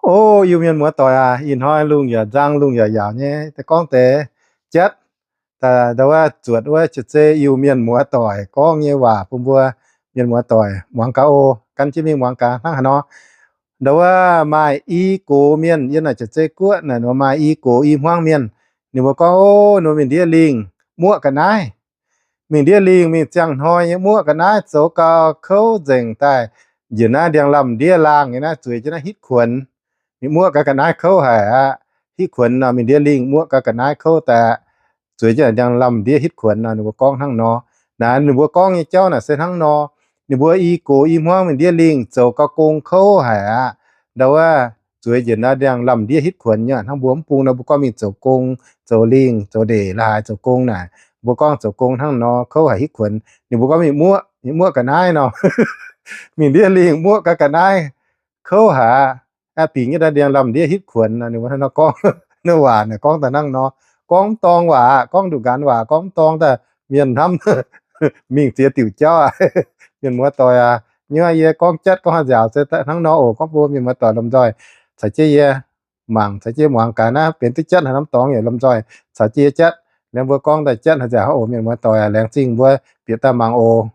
O, Iu-Mienh muoz-doic aac, ih hnoi lungh yaac nzang, lungh yaac yaauc nyei, daaih gorngv deix jatv, ndau wuov zuotc wuov jatv zeiv Iu-Mienh muoz-doic gorngv nyei waac bun mbuo mienh muoz-doic muangx gaax oc. Gan jienv mingh muangx gaax hnangv haaix nor. Ndau wuov maaih i gox mienh yiem naaic jatv zeiv guoqv naaic, maaih i gox i hmuangv mienh. Ninh mbuo gorngv, O, ninh mbuo mingh ndiev lingh muoqv ga'naaiv. Mingh ndiev lingh mingh ziangh hnoi nyei muoqv ga'naaiv zoux gau kouv nzengc daaih, njiec naaiv ndiangx-lamh ndiev laangh nyei naaiv zueiz jienv naaiv hitv kuonx. Mingh muoqv gau ga'naaiv kouv haic aqv. Hitv kuonx nor, mingh ndiev lingh muoqv gau ga'naaiv kouv daaih, zueiz jienv ndiangx-lamh ndiev hitv kuonx nor. Ninh mbuo gorngv hnangv nor. Naaiv ninh mbuo gorngv nyei jauv naaic se hnangv nor. Ninh mbuo i gox i hmuangv mingh ndiev lingh zoux gau gong kouv haic aqv. Ndau wuov zueiz njiec naaiv ndiangx-lamh ndiev hitv kuonx nyei. Hnangv mbuo mv bung nor, mbuo gorngv mingh zoux gong, zoux lingh, zoux ndeic, la'haaix zoux gong naaic, mbuo gorngv zoux gong hnangv nor, kouv haic hitv kuonx. Ninh mbuo gorngv mingh muoqv, mingh muoqv ga'naaiv nor. Mingh ndiev lingh muoqv gau ga'naaiv kouv haic aqv. Aqv, bingx nyei daaih ndiangx-lamh ndiev hitv kuonx nor. Ninh mbuo hnangv nor gorngv, naaiv waac naaic gorngv daaih hnangv nor. Gorngv mv dorng waac, gorngv nduqc nqanx waac, gorngv mv dorng daaih mienh hnamv mingh ziex diuc jauv aqv. Mienh muoz-doic aac, nyuoz yie gorngv jatv gorngv haaix nziaauc se hnangv nor oc. Gorngv bun mienh muoz-doic lomh nzoih caux jienv yie mangc, caux jienv muangx gaax naaiv benx duqv jatv haaix norm dorngx yaac lomh nzoih caux jienv yie jatv. Laengz mbuo gorngv daaih jatv haaix nziaauc oc. Mienh muoz-doic aac, laengz zingh mbuo bieqc daaih mangc oc.